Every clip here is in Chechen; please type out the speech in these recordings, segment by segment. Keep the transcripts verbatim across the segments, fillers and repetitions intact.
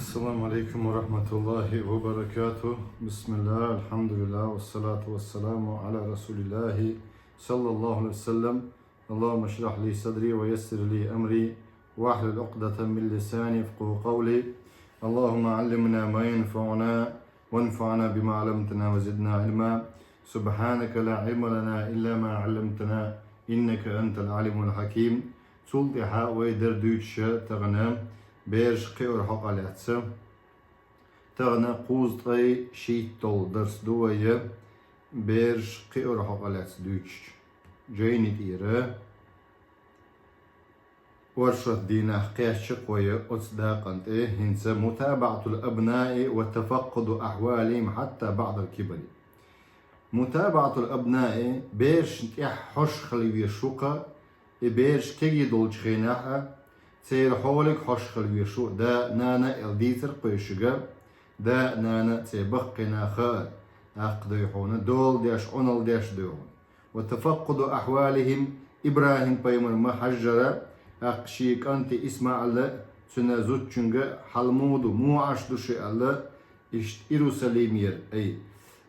السلام عليكم ورحمة الله وبركاته. بسم الله، الحمد لله، والصلاة والسلام على رسول الله صلى الله عليه وسلم. اللهم اشرح لي صدري ويسر لي أمري واحلل عقدة من لساني يفقهوا قولي. اللهم علمنا ما ينفعنا وانفعنا بما علمتنا وزدنا علما. سبحانك لا علم لنا إلا ما علمتنا إنك أنت العليم الحكيم. Цул тӀаьхьа вай деррига дуьйцуш тахана бераш кхиоран хьокъехь лаьцна. Тахана кхузткъе шийтталгӀа дарс ду вай бераш кхиоран хьокъехь лаьцна дуьйцуш. Жайни тӀера оршот дийнахь кхаьчча кхоя оцу дакъана тӀе хӀинца متابعة الأبناء وتفقد أحوالهم حتى بعد الكبر. متابعة الأبناء, берашна тӀехь хьожуш хила везаш ву-кх, и бераш кегий долчу хенахь а, церан хьоле хьожуш хила везаш ву да, нана аьлла дийцира-кх вай шуьга, да, нана церан баккхий нах а, тӀаккха дуй хьуна дола деш, Ӏуналла деш дуй хьуна. وتفقد أحوالهم, ИбрахӀим-пайхамар ма хьажжара, тӀаккха шен кӀанте ИсмаӀала, цуьнан зудчуьнга хьал муха ду, муха Ӏаш ду шу аьлла, иштта Иерусалимера, ай,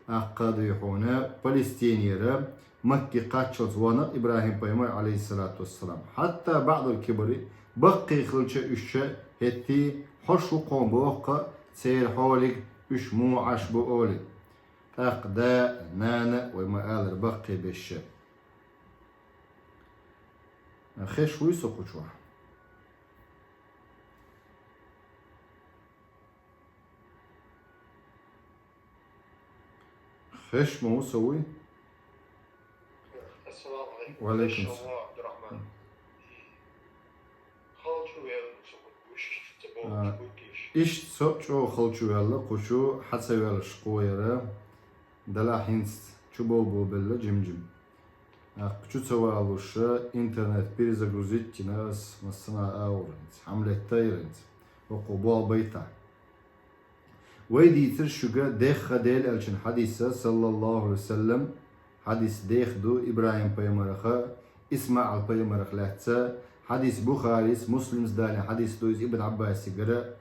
тӀаккха дуй хьуна Палестинера, Макке кхаччалц вахана-кх ИбрахӀим-пайхамар, Ӏалайхиссалату вассалам. حتى بعد الكبر, баккхий хилча уьш, хӀетте хьожуш ву-кх хьуна боху-кх, церан хьоле уьш муха Ӏаш бу олий. ТӀаккха да, нана, вай ма-аллара, баккхий беш. Хезаш вуй со кху чохь? Хезаш ма ву со вуй? Ассаламу алейкум. Ва алейкум ассалам. Халчу вел, со кху гуш, ца бохуш А, буй киш. Иштта со чӀогӀа халчу ваьлла, кху чу хьан ца ваьллаш кхояра, делахь хӀинца чу бовбо белла жим-жим. ТӀаккха чу ца валуш, интернет перезагрузить йина ас массанхьа а агӀор хӀинца, хьамлетта а йира хӀинца, хӀокхо болх байтахь. Вай дийцира шуьга дехха Делан элчан хьадиса, саллаллаху алейхи ва саллям, хьадис деха ду ИбрахӀим-пайхамарах, ИсмаӀал-пайхамарах лаьцна, хьадис Бухарис, Муслимс далийна хьадис ду иза Ибн Ӏаббасигара,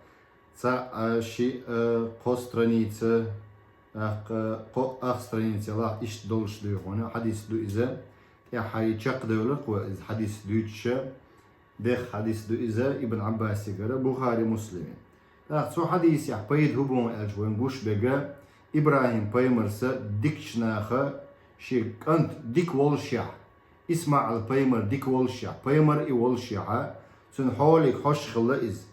цхьаъ, шиъ, кхо страница, тӀаккха кхоъ, ах страница ялахь иштта долуш дуй хьуна, хьадис ду иза, тӀаьххьара чекхдевлла-кх вай иза хьадис дуьйцуша, дехха хьадис ду иза Ибн Ӏаббасигара, Бухари, Муслими. ТӀаккха цу хьадисехь пайда хӀун бу аьлча вайна гуш берг, ИбрахӀим-пайхамарса дикачу наха шен кӀант дика волушехь, ИсмаӀал-пайхамар дика волушехь, пайхамар и волушехь, цуьнан хьоле хьожуш хилла иза.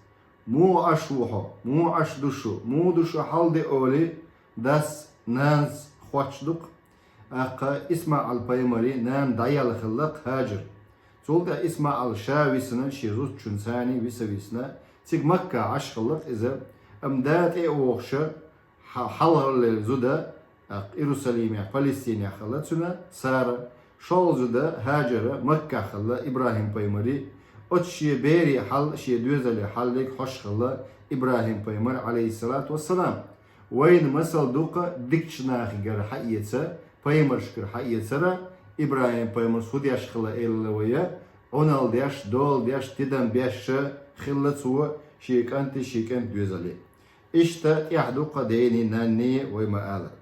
Муха Ӏаш ву хьо, муха Ӏаш ду шу, муха ду шун хьал де олий, дас, нанас хоттуш ду-кх. ТӀаккха ИсмаӀал-пайхамаран нана дӀаелла хилла-кх Хьаджар. Цул тӀаьхьа ИсмаӀал ша висина, шен зудчуьнца цхьаьна виса висина, цига Макка Ӏаш хилла-кх иза, амма да тӀе а вогӀуша, хьа-, хьалхалера зуда, тӀаккха Иерусалимехь, Палестинехь хилла цуьнан Сара, шолгӀа зуда Хьаджара Маккахь хилла ИбрахӀим-пайхамаран, оцу шен берийн хьал, шен доьзалийн хьаллиг хьожуш хилла ИбрахӀим-пайхамар, Ӏалайхиссалату вассалам. Вайна масал ду-кх дикачу нахигара хьаэца, пайхамаршкара хьаэцара, ИбрахӀим-пайхамарс хӀун деш хилла элира вай, Ӏуналла деш, дола деш, тидам беш хилла цо шен кӀанте, шен кӀентан доьзале. Иштта тӀехь ду-кх дайний, нанний, вай ма-аллара.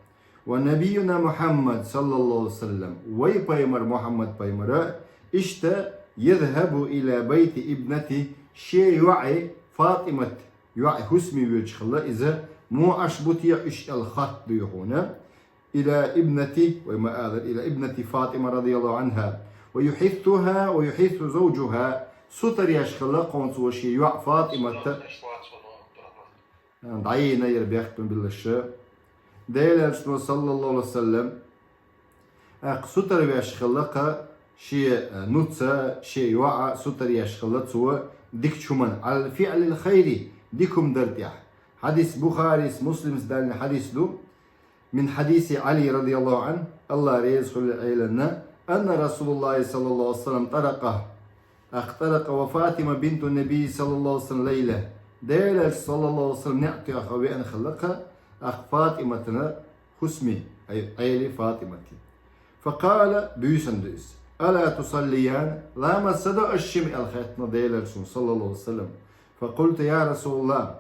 ونبينا محمد صلى الله عليه وسلم, вай пайхамар Мухьаммад-пайхамар, иштта, يذهب إلى بيت ابنته, шен йоӀе ФатӀимат, йоӀе хӀусаме воьдуш хилла иза, муха Ӏаш бу те уьш аьлла хатта дуй хьуна, إلى ابنته, вай ма-аллара, إلى ابنة فاطمة رضي الله عنها, ويحثها ويحث زوجها, сутара еш хилла-кх хьуна цо шен йоӀ ФатӀиматта. ДӀайина яра бехк ма биллаш. Делан элчано, саллаллаху алейхи ва саллям, тӀаккха сутара веш хилла-кх шен, э, нуца, шен йоӀа сутара еш хилла цо дикачу хӀуманна, على فعل الخير, дика хӀума дар тӀехь. Хьадис Бухарис, Муслимс далийна хьадис ду. من حديث علي رضي الله عنه, АллахӀ реза хуьлда Ӏелина, أن رسول الله صلى الله عليه وسلم طرقه, тӀаккха طرق وفاطمة بنت النبي صلى الله عليه وسلم ليلة, Делан элча, саллаллаху алейхи ва саллям, неӀ тоьхна веана хилла-кх, тӀаккха ФатӀиматан хӀусаме, ай, Ӏеле ФатӀимате. فقال, буьйсанна ду иза: ألا تصليان, ламаз ца до аша шимма аьлла хаьттина Делан элчано, саллаллаху алейхи ва саллям. فقلت: يا رسول الله,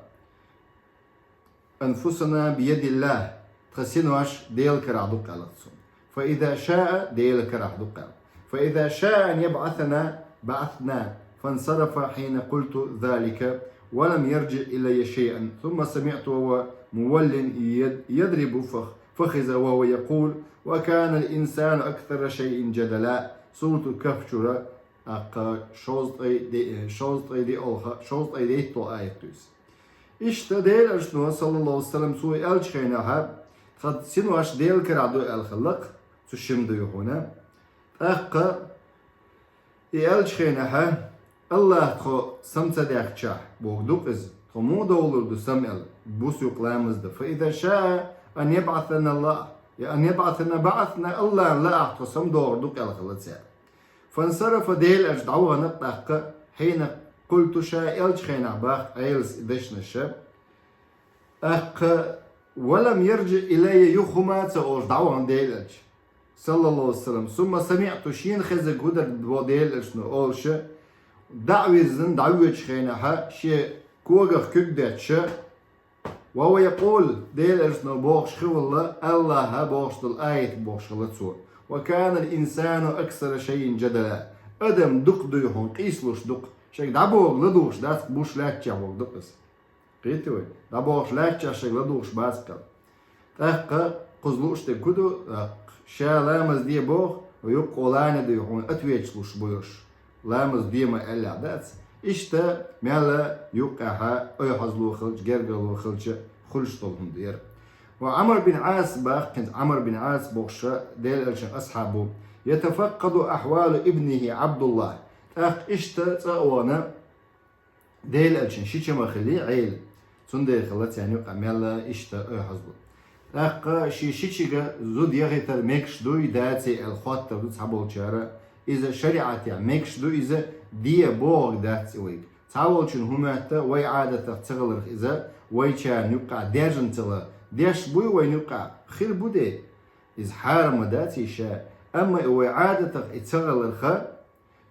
أنفسنا بيد الله, тха синош Делан карахь ду-кх, аьлла цо. فإذا شاء, Делан карахь ду-кх, аьлла. فإذا شاء أن يبعثنا بعثنا. فانصرف حين قلت ذلك ولم يرجع إلي شيئا. ثم سمعت وهو مول يد-، يضرب فخ-، فخذه وهو يقول: وكان الإنسان أكثر شيء جدلا. Суратуль-Кахф чура, тӀаккха шовзткъе де-, шовзткъе диъалгӀа, шовзткъе дейтталгӀа аят ду иза. Иштта Делан Элчано, саллаллаху алейхи ва саллям, цо аьллачу хенахь, тха синош Делан карахь ду аьлла хилла-кх, цу шимма дуй хьуна. ТӀаккха и аьллачу хенахь, АллахӀа тхо сам ца даьхкичахь, бохург ду-кх иза, тхо муха довлур ду сам аьлла, бус юкъа ламаз дан. فإذا شاء أن يبعثنا الله, أن يبعثنا بعثنا, АллахӀана лаахь тхо сам дохур ду-кх аьлла хилла цара. فانصرف, Делан Элча дӀавахана тӀаккха, حين قلت, ша аьллачу хенахь боху Ӏелас и дешнаш. ТӀаккха, ولم يرجع إلي, юха хӀума а ца олуш дӀавахана Делан Элча, саллаллаху алейхи ва саллям. ثم سمعت, шена хезарг хӀун дара боху Делан Элчано олуш, дӀа а вирзина, дӀавоьдучу хенахь, шен когах куьг а детташ, وهو يقول, Делан Элчано бохуш хилла, АллахӀа бохуш долу аят бохуш хилла цо: وكان الإنسان أكثر شيء جدلا. Адам дукха дуй хьуна, къийсалуш дукха, шайга дӀабохург ладугӀуш дац-кх, буш лаьттачохь бохург ду-кх иза. Кхетий вай? ДӀабохуш лаьттачохь шайга ладугӀуш бац-кх аьлла. ТӀаккха кхуза лууш дерг хӀун ду? ТӀаккха ша ламаз де боху, юккъе лана дуй хьуна, ответаш луш буьйлуш. Ламаз де ма аьллехь дац. Иштта мел юккъехь ойхьазло хилча, гергарло хилча, хуьлуш долу хӀума ду яра. Ва Ӏамр бин Ӏас боху, хӀинца Ӏамр бин Ӏас бохуш Делан Элчан асхьаб ву: يتفقد أحوال ابنه عبد الله. ТӀаккха иштта цӀа а вахана, Делан Элчанан ши чама хилла Ӏела. Цундела хилла царна юкъахь мел иштта ойхьазло. ТӀаккха шен ши чига зуда яхийтар мегаш дуй, даций аьлла хоттур ду цхьаболчара. Иза шариӀатехь мегаш ду, иза де бохург дац и вайга. Цхьаволчунна хӀун моьтту, вай Ӏадатах ца хиларх иза, вайчарна юккъехь даьржина ца хиларх. Деш буй вайна юккъехь, хир бу де. Иза хьарам ма даций ша, амма и вай Ӏадатах и ца хиларх,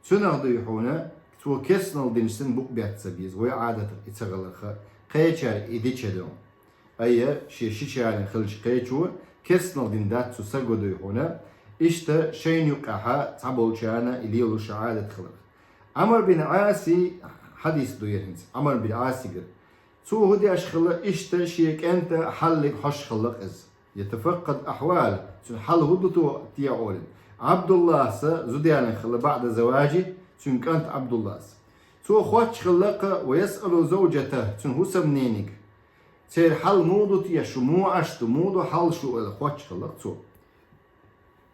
цунах дуй хьуна, цо кестнал динчу санна букъ бетта ца беза, вай Ӏадатах и ца хиларх, кхечара и дича ду. Айя, шен шичарна хилча кхечо, кестнал дина дац цу саго дуй хьуна, иштта шайна юккъехь цхьаболчарна и лелош Ӏадат хиларх. Ӏамр бин Ӏаси хьадис ду яра хӀинца, Ӏамр бин Ӏасигара. Цо хӀун деш хилла, иштта шен кӀентан хьаллиг хьош хилла-кх иза. يتفقد أحوال, цуьнан хьал хӀун ду те олий. Ӏабдуллас зуда ялийна хилла, بعد زواجه, цуьнан кӀант Ӏабдуллас. Цо хоттуш хилла-кх, ويسأل زوجته, цуьнан хӀусамнениг. Церан хьал муха ду те, шу муха Ӏаш ду, муха ду хьал шун аьлла хоттуш хилла-кх цо.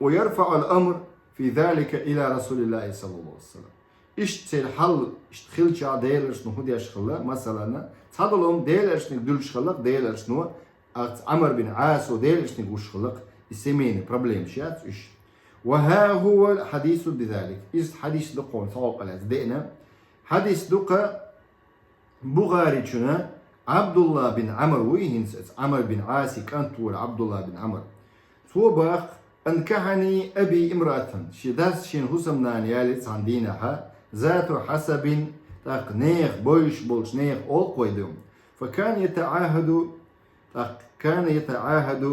ويرفع الأمر في ذلك إلى رسول الله صلى الله عليه وسلم. Иштта церан хьал, иштта хилча Делан Элчано хӀун деш хилла, масалана, цхьадолу хӀума Делан Элчанга дуьллуш хилла-кх, Делан Элчано, ахьа Ӏамр бин Ӏасо Делан Элчанга гуш хилла-кх, и семейный проблемаш яц уьш. وها هو الحديث بذلك. Иза хьадис ду кхунна, цхьа гӀуллакх лаьцна деана. Хьадис ду-кх, Бухаричуьнан Ӏабдулла бин Ӏамр вуй хӀинца, Ӏамр бин Ӏаси кӀант ву Ӏабдулла бин Ӏамр. Цо боху: أنكحني أبي امرأة, шен дас шена хӀусамнана ялийра цхьана дийнахь, ذات حسب, тӀаккха нехан, бовзуш болчу нехан олу-кх вай дуьйна. فكان يتعاهد, тӀаккха كان يتعاهد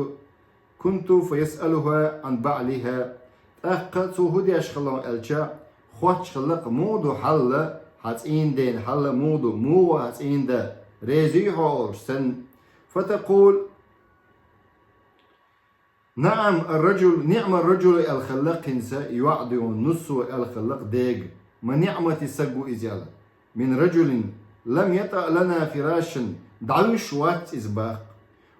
كنت فيسألها عن بعلها. ТӀаккха цо хӀун деш хилла аьлча, хоттуш хилла-кх, муха ду хьал, хьан цӀийнан ден хьал муха ду, муха ву хьан цӀийнан да, реза юй хьо олуш санна. فتقول: نعم الرجل، نعم الرجل аьлла хилла-кх хӀинца, йоӀ дуй хьуна, нуссо аьлла хилла-кх дега. Ма ниӀмати саг ву иза аьлла. من رجل لم يطأ لنا فراشا, дӀавуьйш вац иза боху.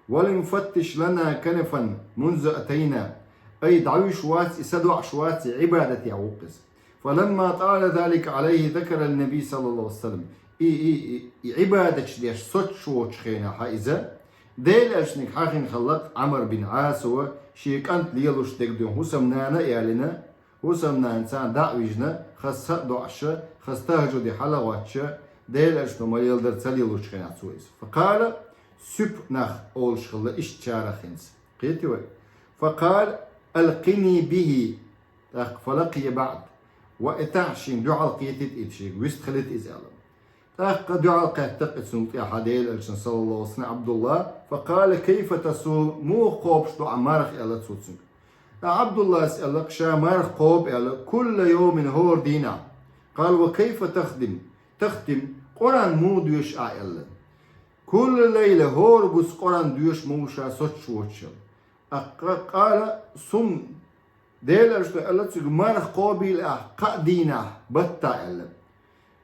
ولم يفتش لنا كنفا منذ أتينا, ай, дӀавуьйш вац и, са доӀуш вац и, Ӏибадатехь ву-кх иза. فلما طال ذلك عليه ذكر النبي صلى الله عليه وسلم. И, и, и, и Ӏибадаташ деш соцуш воцучу хенахь иза, Делан Элчанга хьахийна хилла-кх Ӏамр бин Ӏасо, шен кӀант лелош дерг дуй хьуна, хӀусамнана а ялийна, хӀусамнана царна дӀа а вижна, хаза са а доӀуш, хаза тахӀажжуде хьала а гӀоттуш, Делан Элчано ма леладара ца лелочу хенахь цо иза. فقال, суьпа нах олуш хилла иштта чарах хӀинца. Кхетий вай? فقال: ألقني به. ТӀаккха فلقي بعد. Ва и тахь шена дуьхьал кхетийта иза, шега вистхилийта иза аьлла. ТӀаккха дуьхьал кхеттакъ и цунга тӀехьа Делан Элчан, саллаллаху алейхи ва саллям, Абдулла, факъала: «Кайфа тасум, муха кхобуш ду Ӏа марха?» — аьлла цо цунга. ТӀаккха Абдуллас аьлла-кх ша марха кхобу аьлла, «кулла йовмин, хӀора дийнахь». Къала: «Ва кайфа тахдим, тахдим, Къуръан муха доьшу Ӏа?» — аьлла. «Кулла лайла, хӀора буса Къуръан доьшу ма ву ша соцуш воцуш». ТӀаккха къала: «Сум, Делан Элчано аьлла цуьнга, марха кхобийла ахь кхаа дийнахь баттахь», — аьлла.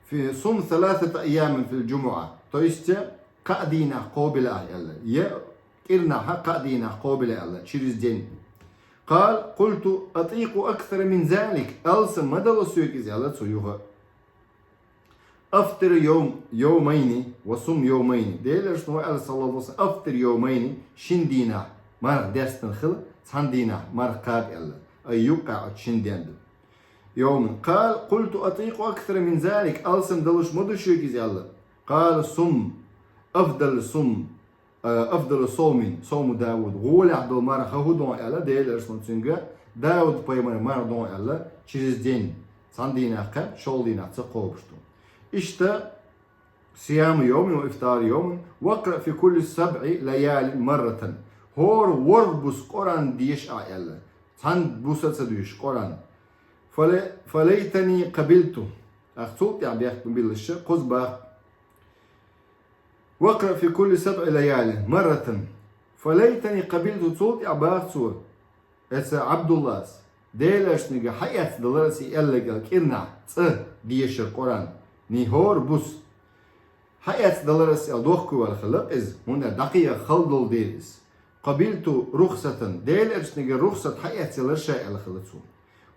«Фи сум саласата айямин фил джумуа». То есть, кхаа дийнахь кхобийла ахь аьлла. Я кӀирнахьа кхаа дийнахь кхобийла аьлла, через день. Къала: «Къулту: атӀийкъу аксара мин залик». Алсам ма дало соьга иза, аьлла цо юха. «Афтир йовм-, йовмайни ва сум йовмайни». Делан Элчано аьлла, саллаллаху алейхи ва саллям: «Афтир йовмайни», шин дийнахь марха дестина хила, цхьана дийнахь марха кхаба аьлла. Ай юккъехь оцу шин ден ду. «Йовман». Къала: «Къулту: атӀийкъу аксара мин залик». Алсам далуш ма ду шуьга иза, аьлла. Къала: «Сум, афдал сум, а, афдалу совмин, совму Дауд». ГӀолехь долу марха хӀун ду аьлла, Делан Элчано цуьнга, Дауд-пайхамар марха ду аьлла, через день, цхьана дийнахь кхаьбча, шолгӀа дийнахь ца кхобуш ду. Иштта, сияму йовмин ва ифтару йовмин, вакъра фи кулли сабъи лаялин марратан. ХӀора ворхӀ буса Къуръан деша ахь аьлла. Цхьана буса а ца доьшу Къуръан. Фала-, фалайтани къабилту. Ахь цул тӀаьхьа бехк ма биллалаш, кхуза бах. Вакъра фи кулли сабъи лаялин марратан. Фалайтани къабилту, цул тӀаьхьа бах цо. Эца Абдуллас, Делан Элчанга хьаэцна далара ас и аьлларг аьлла кӀирнахь цкъа дешар Къуръан, ни хӀора буса. Хьаэцна далара ас аьлла дохко ваьлла хилла иза, хӀунда дӀакхехьа хала долу дела иза. Къабилту рухсатан, Делан Элчанга рухсат хьаэцна ялара ша аьлла хилла цо.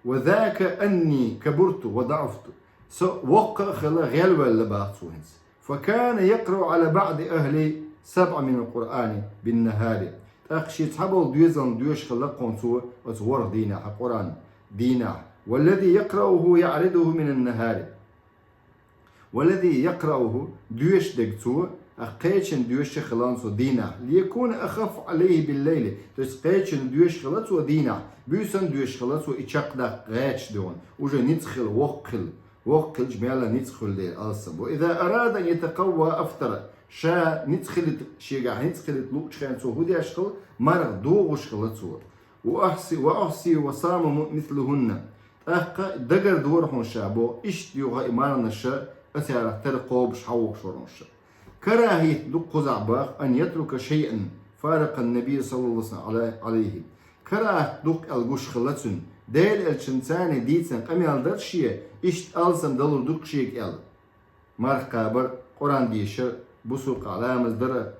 Ва зака анни кабурту ва даӀуфту. Со воккха а хилла, гӀелваьлла бах цо хӀинца. Факана якърау Ӏала баӀди ахли сабъа минал Къуръани биннахари. ТӀаккха шен цхьаболу доьзална доьшуш хилла кхунна цо оцу ворхӀ дийнахь Къуръан дийнахь. Валлази якърауху яӀридуху минан нахари. Валлази якърауху, доьшуш дерг цо, а кхечунна доьшуш хилла цо дийнахь. Лиякуна ахаффа Ӏалайхи биллайли. То есть кхечунна доьшуш хилла цо дийнахь, буьйсанна доьшуш хилла цо и чекхдаккха гӀерташ дуьйна. Уже ницкъ хилла, воккха хилла. Воккха хилча мелла ницкъ хуьлу дела алсам. Ва иза арада ан ятакъавва афтара. Ша ницкъ хилийта, шегахь ницкъ хилийта луучу хенахь цо хӀун деш хилла, марха дохуш хилла цо. Ва ахси, ва ахси ва сама му-, мислухунна. ТӀаккха дагардора хьуна ша боху, иштта юха и марханаш а царах тера кхобуш хьан вохуш вара хьуна ша. Карахьат ду кхузахь бах, ан ятрука шайъан фаракъа ннабий саллаллаху Ӏалайхи. Карахьат ду-кх аьлла гуш хилла цуьнан, Делан Элчанца цхьаьна дийцина къамел дара шен, иштта алсам далур ду-кх шега аьлла. Марха кхабар, Къуръан дешар, бусулба къа ламаз дар.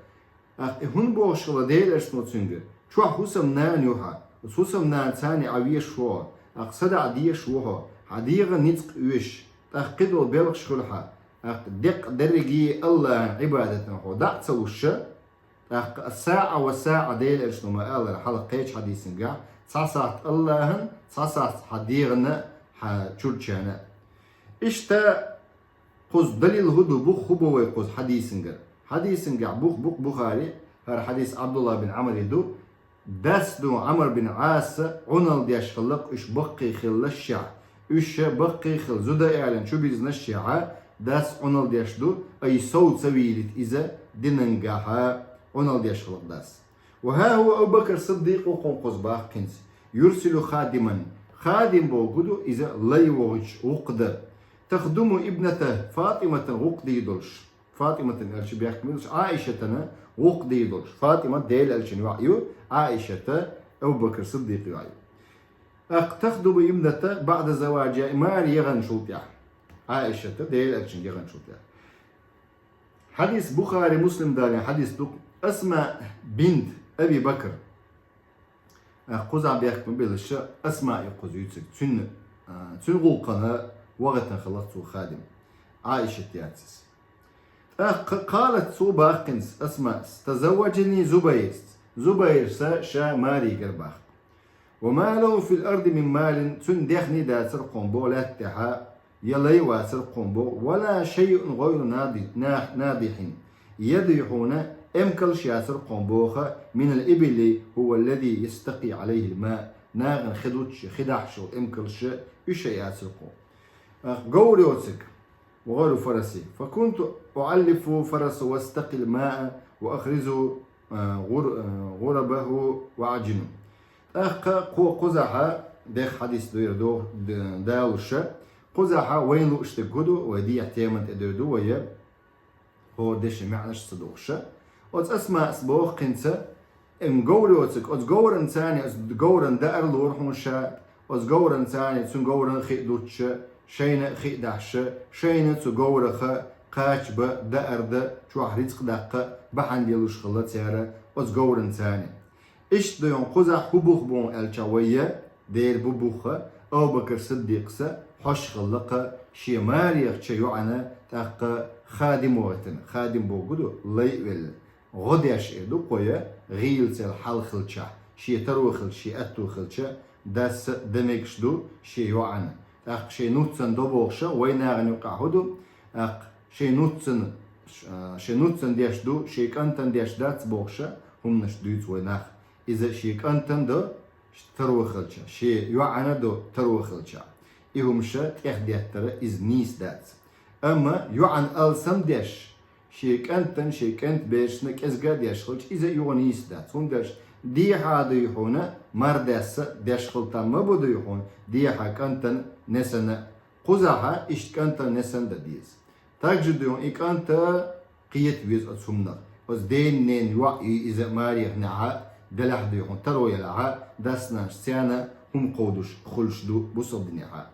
ТӀаккха и хӀунда бохуш хилла Делан Элчано цуьнга? Чохь хӀусамнана ю хьан, оцу хӀусамнанца цхьаьна Ӏа везаш ву хьо, тӀаккха садаӀа дезаш ву хьо, хьан дегӀан ницкъ оьшуш, тӀаккха кхидолу белхаш хуьлу хьан, тӀаккха деккъа дерриге АллахӀан Ӏибадатана хьо дӀа а ца луш, тӀаккха ас-саӀа ва саӀа, Делан Элчано ма-аллара хьалха кхечу хьадисангахь, цхьа сахьт АллахӀана, цхьа сахьт хьан дегӀана, хьан чурчана. Иштта кхуза далил хӀун ду, бух хӀун бу вай кхуза хьадисангара? Хьадисангахь бух бу-кх Бухари, хӀара хьадис Ӏабдулла бин Ӏамри ду, дас ду Ӏамр бин Ӏаса Ӏуналла деш хилла-кх уьш баккхий хиллашехь, уьш баккхий хилла зуда аьллина чу бирзинашехь, дас Ӏуналла деш ду, ай сов ца вийлийта иза динангахьа Ӏуналла деш хилла-кх дас. Ва хӀа хӀува Абу Бакр Сиддикъ ву кхунна кхуза бах хӀинца. Юрсилу хадиман. Хадим бохург ду иза лай вохуьйтуш гӀуллакх дан. Тахдуму ибната ФатӀиматан гӀуллакх дийр долуш. ФатӀиматан аьлча бехк ма биллалаш, Ӏаишатана гӀуллакх дийр долуш. ФатӀимат Делан Элчан йоӀ ю, Ӏаишата Абу Бакр Сиддикъ йоӀ ю. ТӀаккха тахдуму ибната баӀда заваджихӀа, маре яханчул тӀаьхьа. Ӏаишата Делан Элчанга яханчул тӀаьхьа. Хьадис Бухари, Муслим далийна хьадис ду-кх, Асма бинт Аби Бакр. А, кхузахь бехк ма биллалаш, Асма ю кхуза юьйцург. Цуьнан, а, цуьнан гӀуллакхана вахийтина хилла-кх цо хадим. Ӏаишат яц иза. ТӀаккха къалат, цо бах хӀинца Асмас: «Тазавваджани Зубайр». Зубайрс ша маре гира бах. «Ва ма лаху фил арди мин малин», цуьнан дехний дацара кхунна боху лаьтта тӀехь, я лай вацара кхунна боху, «ва ла шайъун гӀайру нади-, на-, надихьин». Я дуй хьуна, эмкалш яцара кхунна боху, «минал ибили хӀува ллази ястакъи Ӏалайхил ма», нахана хи дуттуш, хи дахьаш йолу эмкалш, уьш а яцара кхунна. Ах, говр йоцург. وغير فرسي، فكنت أعلف فرس واستقي الماء وأخرز، آه، غر-، آه، غربه وأعجنه. ТӀаккха кхо кхузахьа, дехха хьадис ду ер до-, д-, далуша, кхузахьа вайна лууш дерг хӀу ду, вай дехьа теман тӀе дер ду вай, хӀора дешан маьӀнаш ца дохуша. Оцу Асмаъас боху кхинца, М, говр йоцург, оцу говран царна, оцу говран даар лора хьуна ша, оцу говран царна, цуьнан говран хи а дуттуша, шайна а хи а дахьаша, шайна цу говраха кхача бан, даар дан, чохь рицкъ даккха бахьана лелуш хилла цара оцу говран царна. Иштта ду хьуна кхузахь хӀун бух бу аьлча вай, дера бу буха, Абу-Бакр Сиддикъса хьош хилла-кха шен марехача йоӀана, тӀаккха хадим вахийтина, хадим бохург ду, лай а велла. ГӀо деш эр ду кхо я, гӀийлацел хьал хилчахь, шен таро хилча, шен аьтто хилча, дас а дан мегаш ду шен йоӀана. ТӀаккха шен нуццан до бохуша, вай нахана юкъахь хӀу ду, тӀаккха шен нуццан, ш-, шен нуццан деш ду, шен кӀантан деш дац бохуша, хӀуманаш дуьйцу вай нах. Иза шен кӀантан до, таро хилча, шен йоӀана до, таро хилча. И хӀумаша тӀехдеттара иза нийса дац. Амма йоӀана алсам деш, шен кӀантан, шен кӀант берашна кӀезга а деш хилча, иза а юха нийса дац. ХӀунда аьлча дехьа дуй хьуна, мардасса деш хила там ма бу дуй хьуна, дехьа кӀантан несана. Кхузахьа иштта кӀантан несана дан деза. Также дуй хьуна и кӀанта кхета веза оцу хӀуманах. Оцу ден-нен йоӀ и иза мареханехьа, делахь дуй хьуна, таро елахьа, дас-нанас царна хӀума кховдуш хуьлуш ду бусалба динехьа.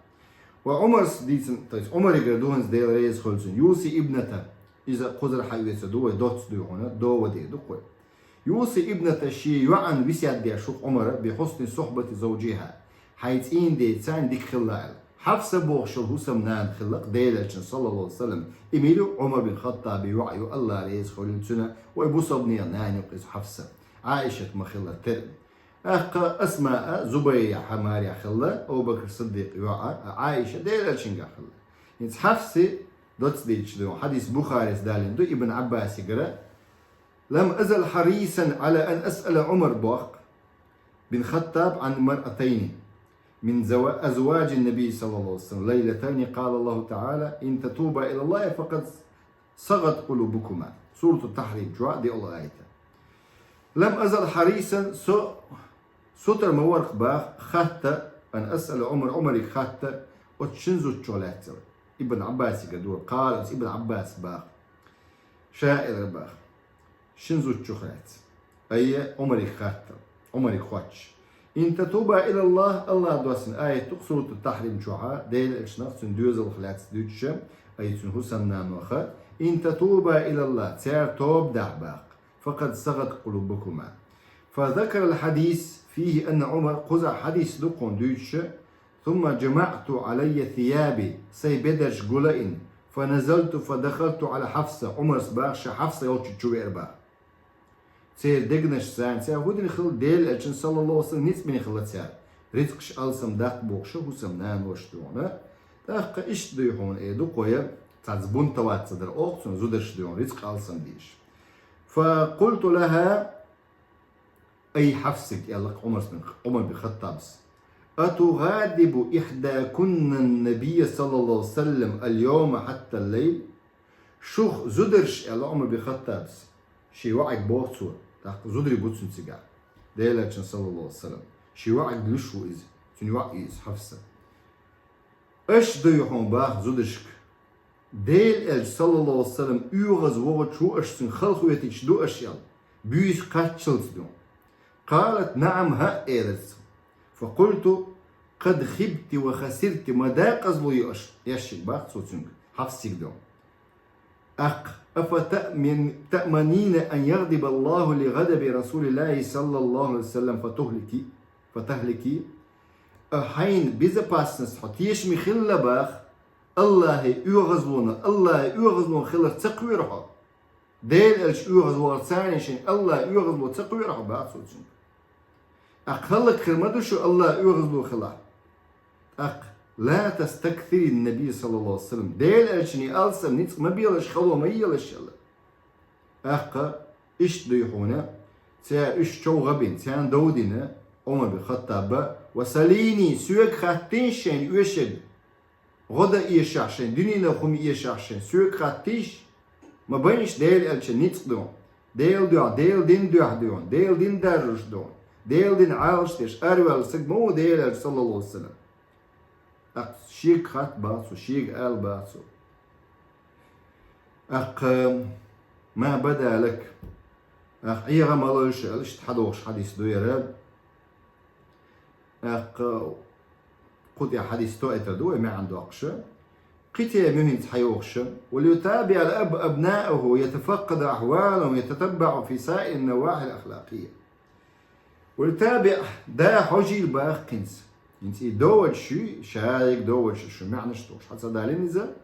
Ва Ӏумарс дийцина, то есть Ӏумаригара ду хӀинца Дела реза хуьлу цунна, юси ибната, иза кхузара хьаоьцур ду вай, доцца дуй хьуна, дова дер ду кхо. Юси ибната шен йоӀана весет деш ву Ӏумара, би хьусни сухьбати завжиха, хьайн цӀийнан деца дика хила аьлла. Хьафса бохуш йолу хӀусамнана хилла-кх Делан Элчанан, саллаллаху Ӏалайхи ва саллам, и мила ю, Ӏумар бин Хаттаби йоӀ ю, АллахӀ реза хуьлийла цунна, вай бусалбанийн нана ю-кх иза Хьафса. Ӏаишат ма хилла терра. ТӀаккха Асмаъ а, Зубайр а марехь хилла, Абу-Бакр Сиддикъ йоӀ а, Ӏаиша Делан Элчангахь хилла. ХӀинца Хьафси доцца дийцича ду, хьадис Бухарис далийна ду, Ибн Ӏаббасигара: «لم أزل حريصا على أن أسأل عمر», боху, «بن الخطاب عن امرأتين من زوا-، أزواج النبي صلى الله عليه وسلم ليلتين قال الله تعالى: إن تتوبا إلى الله فقد صغت قلوبكما». Сурату Тахьрим чохь диъ аят. «لم أزل حريصا», со сутара ма вара-кх боху хатта, «أن أسأل عمر», Ӏумариг хатта, оцу шина зудчух лаьцна. Ибн Ӏаббасига дора, кхара оцу Ибн Ӏаббас боху. Ша элира боху. Шина зудчух лаьцна. Айя, Ӏумариг хаттар. Ӏумариг хоттуш. «إن تتوبا إلى الله», АллахӀа доссина аят ду-кх Сурату Тахьрим чохьа, Делан Элчанах, цуьнан доьзалх лаьцна дуьйцуша, айя, цуьнан хӀусамнанохха: «إن تتوبا إلى الله», цара тоба дахь боху, «فقد صغت قلوبكما». فذكر الحديث فيه أن عمر, кхузахь хьадис ду кхунна дуьйцуша, «ثم جمعت علي ثيابي», сайн бедарш гулайина, «فنزلت فدخلت على حفصة», Ӏумарс боху ша Хьафса йолчу чу веара боху. Церан дегнаш царна, цара хӀун дина хилла, Делан Элчанна, саллаллаху Ӏалайхи ва саллам, ницкъ бина хилла цара. Рицкъаш алсам даккха бохуша хӀусамнанош ду хьуна. ТӀаккха иштта дуй хьуна эр ду кхо я, цхьацца бунтоваться дар оха цунна, зударша дуй хьуна, рицкъ алсам деш. «فقلت لها», ай Хьафсиг, аьлла-кх Ӏумарс бин, Ӏумар бин Хаттабс: «أتغاضب إحداكن النبي صلى الله عليه وسلم اليوم حتى الليل؟» Шух зударш, аьлла Ӏумар бин Хаттабс, шен йоӀиг боху цо, тӀаккха зударий бу цуьнан цигахь, Делан Элчанан, саллаллаху Ӏалайхи ва саллам, шен йоӀиг луьйш ву иза, цуьнан йоӀ ю иза, Хьафса. Аша дуй хьуна боху зударшка, Делан Элча, саллаллаху Ӏалайхи ва саллам, оьгӀаз вогӀучу аша цуьнга халахоьтуьйтуш ду аша аьлла, буьйса кхаччалц ду. «قالت: نعم», хӀаъ, элира цо. «فقلت: قد خبت وخسرت», ма декъазло ю аша, аьшшиг боху цо цуьнга, Хьафсиг ду. ТӀаккха: «أفتأمن-، تأمنين أن يغضب الله لغضب رسول الله صلى الله عليه وسلم فتهلكي، فتهلكي؟» А хьайна безопасность хьо тешаме хилла боху, АллахӀан оьгӀазлонах, АллахӀан оьгӀазло хиларх ца кхоьру хьо? Делан Элча оьгӀаз вахар царна шайн АллахӀан оьгӀазло ца кхоьру хьо, боху цо цуьнга. ТӀаккха хӀаллакьхир ма ду шу АллахӀан оьгӀазло хилахь. ТӀаккха: «لا تستكثري النبي صلى الله عليه وسلم», Делан Элчанна алсам ницкъ ма белаш, хало ма елаш аьлла. ТӀаккха иштта дуй хьуна, цара уьш чов гӀа бина, царна дов дина Ӏумар бин Хаттаба: «وسليني», соьга хаттийша шайна оьшург. гӀо дан эшахь шайн, дуьненах хӀума эшахь шайн, соьга хаттийша, ма байнаш Делан элчан ницкъ ду хьуна. Делан дуьхьа, Делан дин дуьхьа ду хьуна, Делан дин даржуш ду хьуна, Делан дин Ӏалаш деш, араваьлла саг ма ву Делан элча, саллаллаху Ӏалайхи ва саллам. ТӀаккха шега хатта баха цо, шега ала баха цо. ТӀаккха ма бада лака. ТӀаккха Ӏеха ма лойла шу, аьлла, иштта хьадохуш хьадис ду яра. ТӀаккха кху тӀехь хьадис тоьттар ду вай маьӀна доккхуш. Кхин тема ю хӀинца хьайохуш. وليتابع الأب أبناءه ويتفقد أحوالهم ويتتبع في سائر النواحي الأخلاقية. وليتابع, да хьожийла баха кхинца. ХӀинца и доводаш ю, шайга доводаш шу маьӀнаш тохуш хьа ца далийна иза.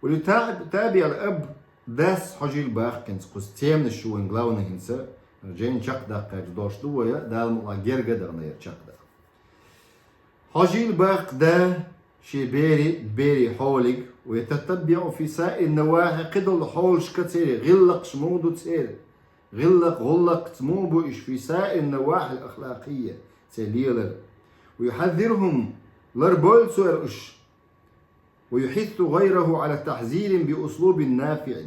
وليتابع الأب, дас хьожийла баха кхинца, кхуза теманаш ю вайн главный хӀинца, жайна чакхдаккха гӀерташ долуш ду вай, Дала мукъ лахь герга а дахана яра чакхдаккха. Хьожийла баха да шен берий, берийн хьоле, ويتتبع في سائر النواحي, кхидолу хьолашка церан гӀиллакхаш муха ду церан, гӀиллакх, гӀуллакхца муха бу уьш, في سائر النواحي الأخلاقية, церан лелар. ويحذرهم, ларбойла цо уьш. ويحث غيره على التحذير بأسلوب نافع.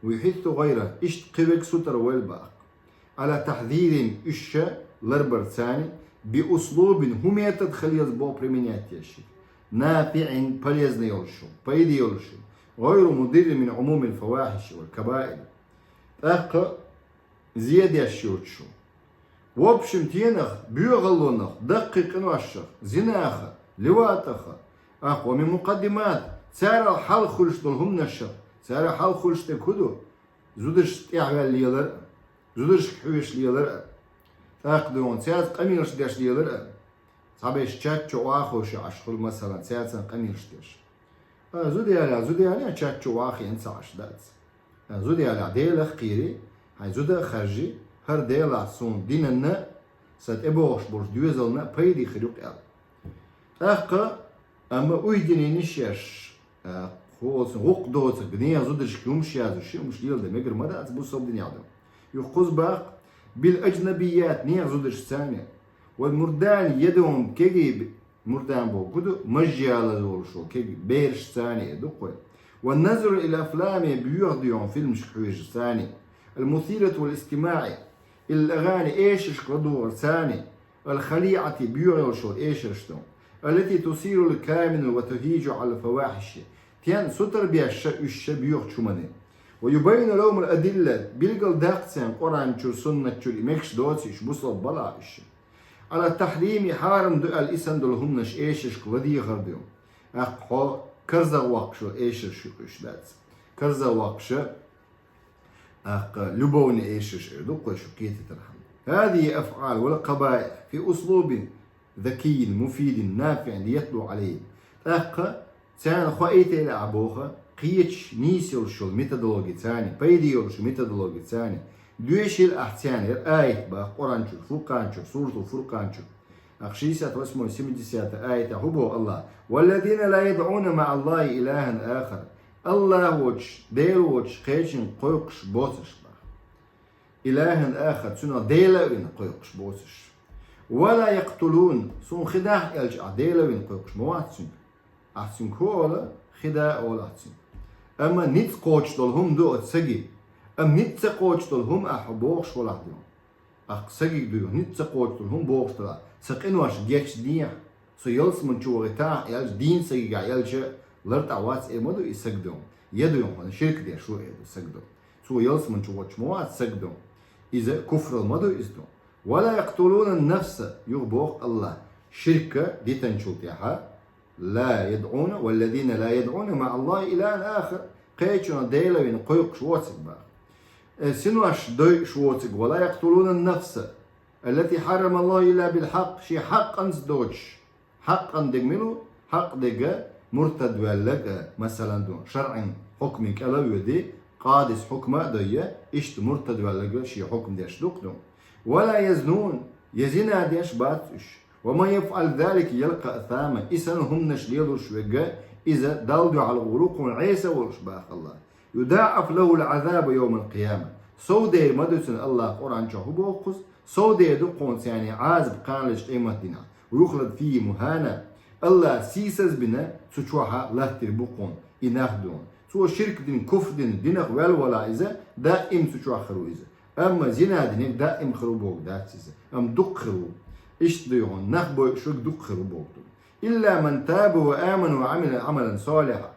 ويحث غيره, иштта кхин верг сутара войла баха. على التحذير, уьш ларбарца, بأسلوب, хӀун метод хила еза боху применять еш. نافع, полезный йолуш, пайда йолуш. غير مضر من عموم الفواحش والكبائر. ТӀаккха зен деш йоцуш. В общем, тенах, боьхаллонах, даккхий къиношах, зинаха, ливатаха, ахь, ومن مقدمات, царал хьалха хуьлуш долу хӀуманашах, царал хьалха хуьлуш дерг хӀун ду? Зударшна тӀаьхьаваьлла лелар а, зударшка хьоьжуш лелар а, тӀаккха дуьйна цаьрца къамелаш деш лелар а. Цхьаберш чат чу охьахуьйсуш Ӏаш хуьлу, масала, цаьрца къамелаш деш. А, зуда ялахь, зуда ялахь, чат чу охьахиъна ца Ӏаш дац. А, зуда ялахь, Делах кхерий, хьайн зуда а харжий, хӀара Делахь суна динанна а, сан тӀебогӀуш болчу доьзална а пайде хир ю-кх аьлла. ТӀаккха, амма уьйдинийн шаьш, а, кху олу цунна гӀуллакх доцург, нехан зударшка хӀумаш яздеш, хӀумаш леладан мегар ма дац бусалба динехь ду. Юха кхуза баха, بالأجنبيات, нехан зударшца, والمردان, я дуьйна кегий, мурдан бохург ду, мажа ялаза волуш волу кегий берашца а ду-кх вай. والنظر إلى الأفلام, боьха дуьйна фильмашка хьоьжурца а, المثيرة للاستماع إلى الأغاني, эшаршка ладугӀурца а, الخليعة, боьха йолуш йолу эшарш ду, التي تثير الكامن وتهيج على الفواحش, тен сутара беш уьш боьхачу хӀумане. ويبين لهم الأدلة, билгалдаккха царна Къуръан чуьра, суннат чуьра, и мегаш доций уьш, бусалба балахь уьш. على التحريم, хьарам ду аьлла, и санна долу хӀуманаш эшаршка ладегӀар ду. ТӀаккха хьо карзах воккхуш йолу эшарш ю-кх уьш, дац. Карзах воккхуш, тӀаккха любовный эшарш эр ду-кх вай, шу кхетийтархьама. هذه أفعال والقبائح في أسلوب ذكي مفيد نافع ليتلو عليهم. ТӀаккха царна хоуьйтийла ахь боху, кхечу нийса йолуш йолу методологица а, пайде йолуш методологица а, доьшийла ахь царна, яра аят баха Къуръан чуьра, Фуркъан чуьра, Суратул Фуркъан чуьра. Ахь шестьдесят восьмой, семидесятый аятехь хӀун боху АллахӀа: والذين لا يدعون مع الله إلها آخر. АллахӀ воцуш, Дела воцуш кхечуьнга кхойкхуш боцурш баха. إلها آخر, цунах Дела а вина кхойкхуш боцурш. ولا يقتلون, суна хи дахьа аьлча, ахь Дела а вина кхойкхуш ма вац цуьнга. Ахь цуьнга хӀун олу? Хи да олу ахь цуьнга. Амма ницкъ кхочуш долу хӀума ду оцу саге. Амма ницкъ ца кхочуш долу хӀума ахь бохуш валахь ду. Ахь сагиг дуй, ницкъ ца кхочуш долу хӀума бохуш далахь, сан къинош гечдехьа, со ялсамани чу вахийтахьа аьлча, дийна сагигахь аьлча, лартӀахь вац эр ма ду и саг ду. Я ду хьуна ширк деш ву эр ду саг ду. Цо ялсамани чу воцуш ма вац саг ду. Иза куфрал ма ду иза ду. ولا يقتلون النفس, юха боху АллахӀа, ширк дитанчул тӀаьхьа, لا يدعون، والذين لا يدعون مع الله إلها آخر. Кхечунах Дела вина кхойкхуш воцург баха. Э, синош дойуш воцург, ولا يقتلون النفس التي حرم الله إلا بالحق, шен хьакъанца доцуш. Хьакъан дерг мила ву? Хьакъ дерг муртад ваьлларг, масалан, ду, шарӀан хьукмийн кӀел а воьдий, къадис хьукма а дойя, иштта муртад ваьлларг шен хьукм деш ду-кх ду. ولا يزنون, я зина деш бац уьш. ومن يفعل ذلك يلق أثاما. И санна хӀуманаш лелош верг, иза Далла дуьхьал гӀур ву, кхунна Ӏеса а волуш баха АллахӀа. يضاعف له العذاب يوم القيامة. Сов дер ма ду цунна, АллахӀа Къуръан чохь хӀун боху кхуза? Сов дер ду кхунна царна Ӏазап кханалерчу къематдийнахь. ويخلد فيه مهانا. Аллахӏа сийсаз бина цу чохьа латтир бу кхуна и нах дуьйхьун. Цо ширк дина, куфр дина, динах ваьлла валахь иза, даим цу чохь хир ву иза. Амма зина динарг даим хир ву бохург дац иза. Амма дукха хир ву. Иштта дуьйхьун, нах бойуш верг дукха хир ву бохург ду. «Илла ман таба ва амана ва амила амалан салихьа».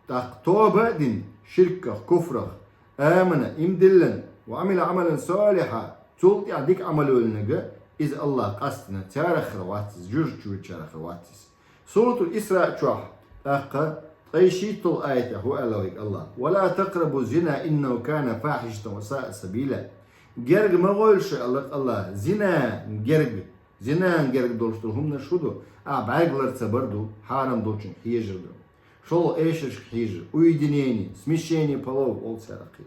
ТӀаккха тоба а дина, ширках, куфрах, амана, им диллина, ва амила амалан салихьа, цул тӀаьхьа дика Ӏамал йолнага, иза Аллахӏа къастина, царах хир вац иза, жуьжа чу вичарах хир вац иза. Суратул Исраъ чохь, тӀаккха ткъе шийтталгӀа аятехь хӀу аьлла вайга Аллахӏа: «Ва ла такърабу зина, иннаху кана фахьишатан ва саа сабила». Герга ма гӀойла шо, аьлла Аллахӏа, зина герга, зина герга долуш долу хӀуманаш хӀу ду? Ахь бӀаьрг лар ца бар ду, хьарам долчуьнга хьежар ду. ШолгӀа эшаршка хьежар, уединение, смешение полов олу царах кхин.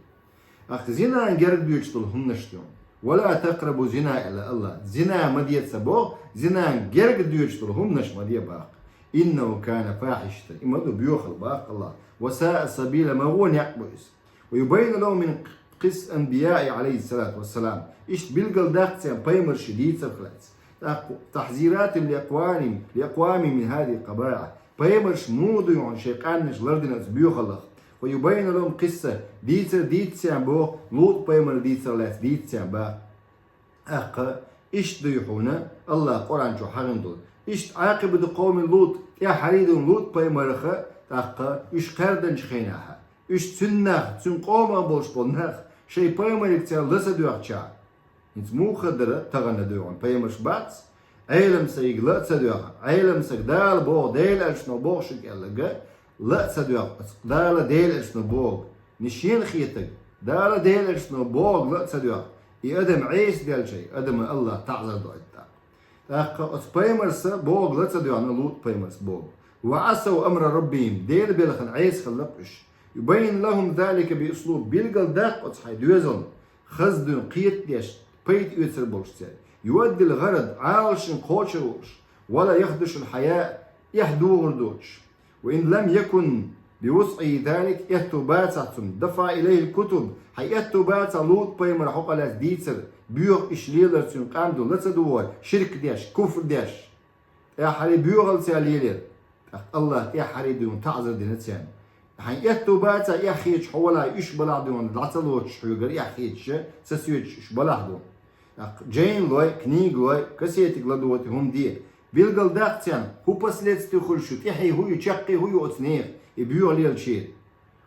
Ахь зина герга доьдуш долу хӀуманаш ду. «Ва ла такърабу зина», аьлла Аллахӏа. Зина ма де ца боху, зина герга доьдуш долу хӀуманаш ма де боху. «Иннаху кана фахьишатан», и ма ду боьхалла боху Аллахӏа. «Ва саа сабила», ма вон некъ бу иза. «Ва юбаййину лахум мин къисас анбияи алейхиссалату вассалам». Иштта билггал даккха царна пайхамарши дийцарх лаьцна. ТӀаккха: «Тахьзиратан ли акъвамин, ли акъвамин мин хазихил къабаихь». Пайхамарша муха дуьйхьун шайн къаьмнаш лардина оцу боьхаллах. «Ва юбаййину лахум къисас», дийцар дийца царна боху, ЛутӀ-пайхамар дийцар лаьцна дийца царна боху. ТӀаккха иштта дуьйхьуна Аллахӏа Къуръан чу хьахийна долу. Иштта Ӏакъибату къавми ЛутӀ, тӀаьххьара дуьйхьун ЛутӀ-пайхамарха, тӀаккха уьш кхаьрданчу хенахь, уьш цуьнан нах, цуьнан къомах болуш болу нах, шайн пайхамариг цара ла ца доьхча, хӀинца муха дара тахана дуьйхьун, пайхамарш бац, Ӏелам стаге ла а ца доьху, Ӏелам стаг Дала боху, Делан элчано боху шуьга аьлларг ла а ца доьху, Дала, Делан элчано боху, ни шена хетарг, Дала, Делан элчано бохург ла а ца доьху, и адам Ӏеса делча, и адаман Аллахӏа таӀзар до оцу тӀаккха. ТӀаккха оцу пайхамарша бохург ла ца доьхна ЛутӀ-пайхамарша бохург. «Ва Ӏасав амра раббихим», Делан белхан Ӏеса хилла уьш. «Юбаййину лахум залика би услуб», билггал даккха оцу хьайн доьзална, хаза дуьйна кхетадеш, пайда оьцур болуш цаьрга. «Юаддил гӀарад», Ӏалашо кхочур волуш. «Ва ла яхдушул хьаяа», эхь дохур доцуш. «Ва ин лам якун би вусъихи залик», эхь бацахь цунна, «дафаӀа илайхил кутуб», хьайн эхь бацахь ЛутӀ-пайхамар хьокъехь лаьцна дийцар, боьха иштта лелар цуьнан къам ду, ла ца догӀур, ширк деш, куфр деш. ТӀаьххьара боьхалла цара лелийра. ТӀаккха Аллахӏа тӀаьххьара дуьйхьун таӀзар дина царна. Хьайн эхь бацахь, эхь хеташ хьо валахь, уьш балахь дуьйхьун, дӀа ца лоцуш хьоьгара, эхь хеташ, ца соьцуш уьш балахь ду. ТӀаккха жайна лой, книга лой, кассетиг ладогӀийта, хӀума де. Билггал даккха царна, хӀун последствие хуьлуш ю, тӀаьхье хӀун ю, чаккхе хӀун ю оцу нехан, и боьха лелачеран.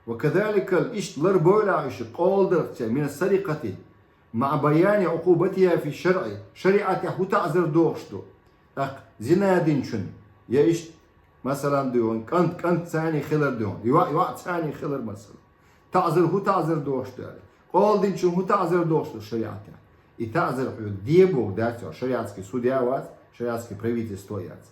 «Ва казалика», иштта лар бойла уьш, «къоладарх церан, мина сарикъати, маӀа баяни Ӏукъубатиха фи шаръи», шариӀатехь хӀун таӀзар дохуш ду. ТӀаккха зина динчун, я иштта, масалан, дуьйхьун, кӀант, кӀант царний хилар дуьйхьун, йоӀ, йоӀ царний хилар, масалан. ТаӀзар хӀун таӀзар дохуш ду аьлла. Къола динчун хӀун таӀзар дохуш ду шариӀатехь. И таӀзар хьоьга де бохург дац, шариатский судья вац, шариатский правительство яц.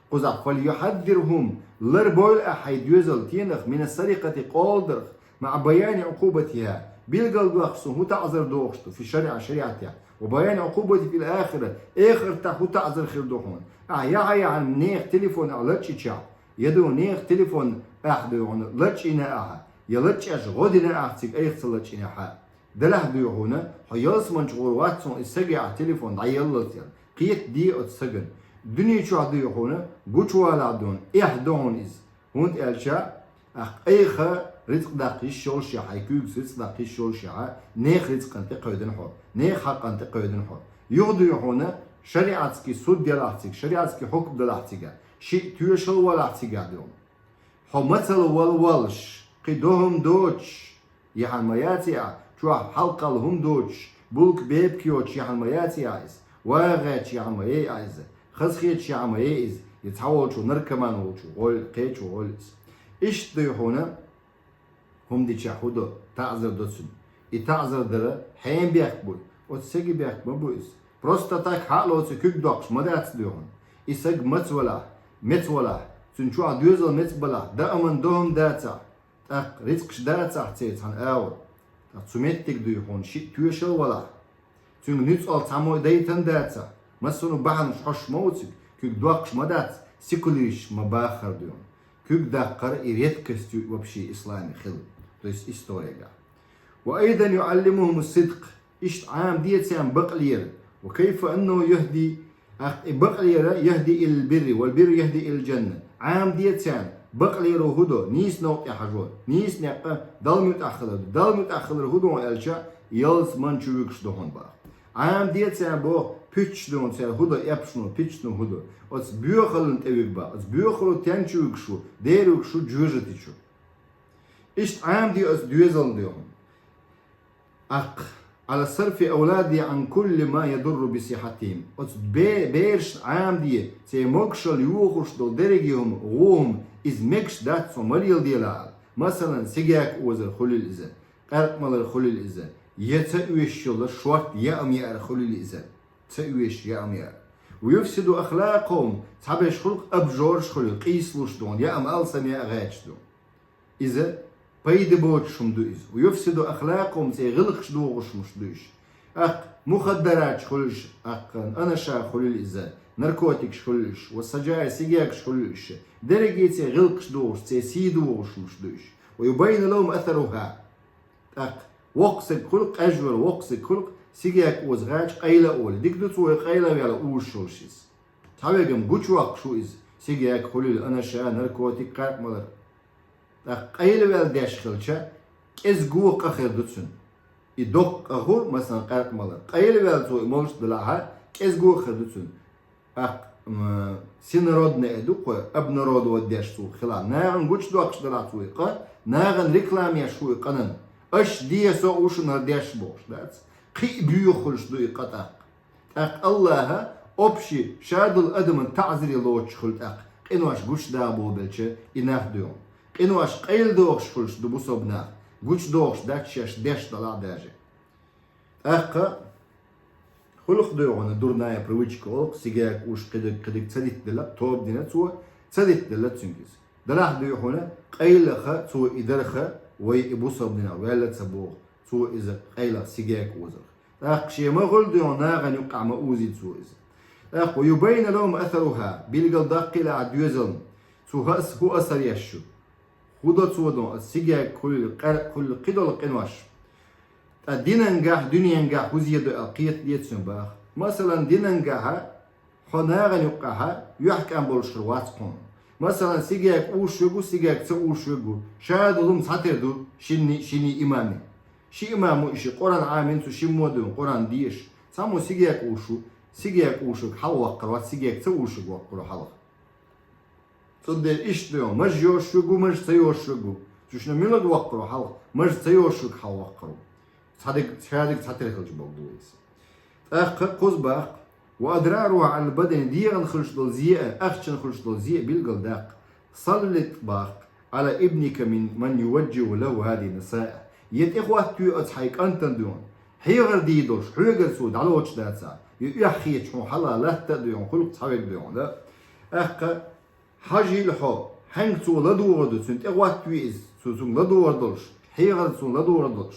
Кхузахь: «Фальюхьаддирхум», лар бойла ахь хьайн доьзал тенах, «мина сарикъати», къоладарх, «маӀа баяни Ӏукъубатиха», билггал дохуш цунна хӀун таӀзар дохуш ду, «фи шаръи», шариӀатехь, «ва баяни Ӏукъубати фил ахира», эхартахь хӀун таӀзар хир ду хьуна. Ахь яхьа-яхьана нехан телефон ахь лачкъийча, я ду нехан телефон ахь дуй хьуна лачкъийна ахьа, я лачкъош гӀо дина ахь цига, айхьа ца лачкъийнехь а. Делахь дуй хьуна, хьо ялсаманчу гӀур вац хьуна и саге ахь телефон дӀаеллалц аьлла. Кхета де оцу сагана. Дуьне чохь дуй хьуна, гучувалахь дуна, эхь ду хьуна иза. ХӀунда аьлча, ахь айхьа рицкъ даккха йиш йолушехь, хьайн куьйгас рицкъ даккха йиш йолушехь, нехан рицкъан тӀе кхевдина хьо, нехан хьакъан тӀе кхевдина хьо. Юха дуй хьуна, шариатский суд делахь цига, шариатский хьукм делахь цига, шиъ тоьшалла валахь цигахь дуй хьуна. Хьо мацалла вала воллуш, кхин дохӀум доцуш, яхьана ма яций ахь, чохь хьалкхалла хӀума доцуш, булка-бепиг йоцуш яхьана ма яций ахь иза, вагӀа гӀерташ яхьана ма яй ахь иза, хазахеташ яхьана ма яй иза, я цхьаволчо, наркоман волчо гӀойла, кхечо гӀойла иза. Иштта дуй хьуна, хӀума дичахь хӀун до, таӀзар до цуьнан. И таӀзар дара хьенан бехк буй, оцу саги бехк ма бу иза. Просто так хьа а лоций куьг доккхуш ма дац дуй хьуна. И саг маца валахь, меца валахь, цуьнан чохь доьзал меца балахь, дааман дохӀум дацахь, тӀаккха рицкъаш дацахь церан цхьана агӀор, тӀаккха цу меттиг дуй хьуна шиъ тоьшалла валахь, цуьнга нуьцкъала цхьаммо а дайтан дацахь, массо а бахьанаш хьош ма ву цига, куьг доккхуш ма дац, сикулист ма баххара дуй хьуна. Куьг даккхар и редкость ю вообще исламе хилла, то есть историяга. «Ва айдан юӀаллимухум ас-сидкъ», иштта Ӏамаде царна бакълера, «ва кайфа аннаху яхди ТӀаккха и бакълера яхӀди илал бирри, вал бирру яхӀди илал жанна. Ӏамаде царна, бакълеро хӀун до, нийса новкъа тӀехьажо, нийса некъ Далла муьтӀахь хилар ду. Далла муьтӀахь хилар хӀун ду аьлча, ялсмани чу вуьгуш ду хьуна боху. Ӏамаде царна боху, пуьчаш ду церан хӀун до, эппаш ду, пуьчаш ду хӀун до. Оцу боьхаллина тӀе вуьгу боху. Оцу боьхало стенна чу вуьгуш ву, дера вуьгуш ву, жоьжахати чу. Иштта Ӏамаде оцу доьзална ду хьуна. ТӀаккха, Ӏала сарфи авладихӀи Ӏан кулли ма ядурру би сихьатихӀим. Оцу бе-, берашна Ӏамаде, церан могушалла йохош долу дерриге хӀума, гӀо хӀума, иза мегаш дац хьуна ма леладелахь аьлла. Масалан, сигаьрка озар хуьлийла иза, къаьркъа малар хуьлийла иза, я ца оьшуш йолу шорта яа хӀума яар хуьлийла иза, ца оьшуш яа хӀума яар. Ва юфсиду ахлакахӀум, цхьаберш хуьлу-кх абжораш хуьлийла, къийсалуш ду хьуна, яа хӀума алсам яа гӀерташ ду. Иза пайда боцуш хӀума ду иза. Ва юфсиду ахлакахӀум, церан гӀиллакхаш дохош хӀумаш ду уьш. ТӀаккха мухаддараташ хуьлийла уьш, тӀаккха анаша хуьлийла иза, наркотикаш хуьлийла уьш, ва сажаир, сигаьркаш хуьлийла уьш. Дерриге церан гӀиллакхаш дохош, церан сий дохош хӀумаш ду уьш. Ва юбаййину лахӀум асарахӀа. ТӀаккха воккха стаг хуьлу-кх, къежвар воккха стаг хуьлу-кх, сигаьрка оза гӀерташ къайла а олий. Дика ду цо вай къайла а ваьлла узуш йолуш иза. Цхьаверг-м гучудоккхуш ву иза, сигаьрка хуьлийла, анаша, наркотик, къаьркъа малар. ТӀаккха къайла ваьлла деш хилча, кӀезиг къа хир ду цуьнан. И доккха къа хуьлу, масалан, къаьркъа малар. Къайла ваьлла цо и молуш делахь а, кӀезиг къа хир ду цуьнан. ТӀаккха, м, всенародно а ду кхо, обнародовать деш цо хилахь. Нахана гучудоккхуш делахь цо и къа, нахана реклама еш ву и къанан. Аша де, со а ву шуна хӀара деш бохуш дац. Кхин а боьха хуьлуш ду и къа тӀаккха. ТӀаккха АллахӀа общий шадолу адаман таӀзире лоцуш хуьлу тӀаккха, къинош гучудагӀа бохабелча и нах ду хьуна. Къинош къайладохуш хуьлуш ду бусалба нах, гучудохуш дац шаьш деш делахь а даже. ТӀаккха хуьлу-кх ду хьуна дурная привычка олу-кх, сигаьрка узуш кхидерг, кхидерг ца дитделла, тоба дина цо, ца дитделла цуьнга иза. Делахь ду хьуна, къайлаха цо и дарх, вай и бусалба динах ваьлла ца боху, цо иза къайлаха сигаьрка озарх. ТӀаккха шен ма хуьлу ду хьуна, нахана юккъехь ма узийла цо иза. ТӀаккха ва юбаййину лахӀум асарахӀа, билгалдаккхийла ахь доьзална, цо хӀа-, хӀун асар еш ю. ХӀун до цо ду, оцу сигаьрка хуьлийла, къаьркъа хуьлийла, кхидолу къинош. Ткъа динангахь, дуьненгахь хӀун зе ду аьлла кхетаде цуьнан боху. Масалан, динангахь хьо нахана юккъехь юьхькӀам болуш хир вац хьуна. Масалан, сигаьрка узуш верг ву, сигаьрка ца узуш верг ву. Шадолу хӀума цхьатера ду шинний, шинний имамийн. Ши имам ву и ши, Къуръан Ӏамийна цу шиммо а дуьйна, Къуръан дешаш. Цхьаммо сигаьрка узуш ву, сигаьрка узуш верг хьалха ваккхар вац, сигерг ца узуш верг ваккхар ву хьалха. Цундела иштта ду хьуна, маж йозуш верг ву, маж ца йозуш верг ву. Цу шинна муьлхарг ваккхар ву хьалха, маж ца йозуш верг хьалха ваккхар ву. Цхьадерг, шадерг цхьатера хилча боху ду вай иза. ТӀаккха кхуза боху-кх, ва адрарухӀа Ӏалал бадани, дегӀана хуьлуш долу зе а, ахчана хуьлуш долу зе а билгалдаккха. Саллит боху-кх, Ӏала ибника мин, ман юважжигӀу лахӀу хӀазихӀи насаихь. Я тӀехӀоттаве оцу хьайн кӀантана ду хьуна. Хьехар дийр долуш, хьоьгара цо дӀалоцуш дацахь, я оьхьахеташ хьуна хьалха латта а ду хьуна, хуьлу-кх цхьаверг ду хьуна. ТӀаккха хьажийла хьо, хьаьнга цо ладогӀур ду, цуьнан тӀехӀоттаве иза, цо цуьнга ладогӀур долуш, хьехар цунна ладогӀур долуш.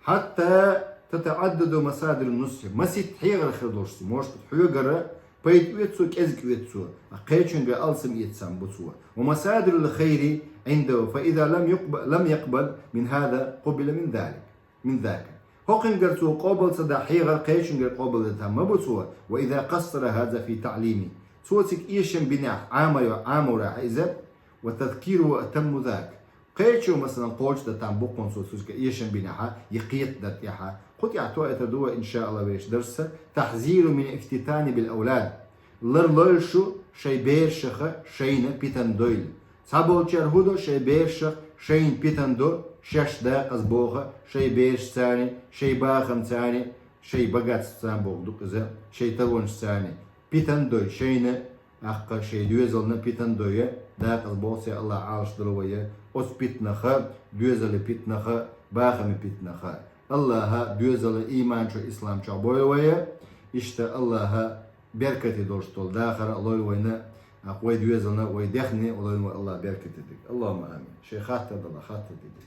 Хьатта татаӀаддаду масадиру нусхьи, масийтта хьехар хир долуш цуьнан, может быть, хьоьгара пайда оьцу цо, кӀезиг оьцу цо, кхечуьнгара алсам эцарна бу цо. Ва масадирул хайри Ӏиндаху, фа иза лам юкъба-, лам якъбал мин хӀаза, къубила мин залик. Мин зака. ХӀокхуьнгара цо къобал ца дахь хьехар кхечуьнгара къобал дан там ма бу цо, ва иза къассара хӀаза фи таӀлими. Цо цига эшам бинехь, Ӏамайо-, Ӏамор ахь иза, ва тазкирухӀу атамму зака. Кхечо, масалан, кхочушдан там бу хьуна цо цу цига эшам бинехьа, я кхетадар тӀехьа. Кху тӀехь тоьар ду вай, иншааллахӀ, вешан дарса, тахьзиру мин ифтитани бил авлад. Ларлойла шу шайн берашаха шайна питана дойла. Цхьаболчара хӀун до шайн берашах, шайна питана до, шаьш дакъаза боху, шайн берашцарний, шайн бахамцарний, шайн богатствцарний боху ду-кх иза, шайн таронашцарний питана дой, шайна, тӀаккха шайн доьзална питана дой, дакъаза боху церан, АллахӀ Ӏалашдойла вай оцу питанаха, доьзалан питанаха, бахаман питанаха. АллахӀа доьзал ийман чу, ислам чу бойла вай. Иштта АллахӀа беркате долуш долу дахар а лойла вайна, тӀаккха вай доьзална, вай даьхни а лойла вай АллахӀа беркате дерг. АллахӀумма амин. Шайн хаттар далахь, хаттар дийр ду.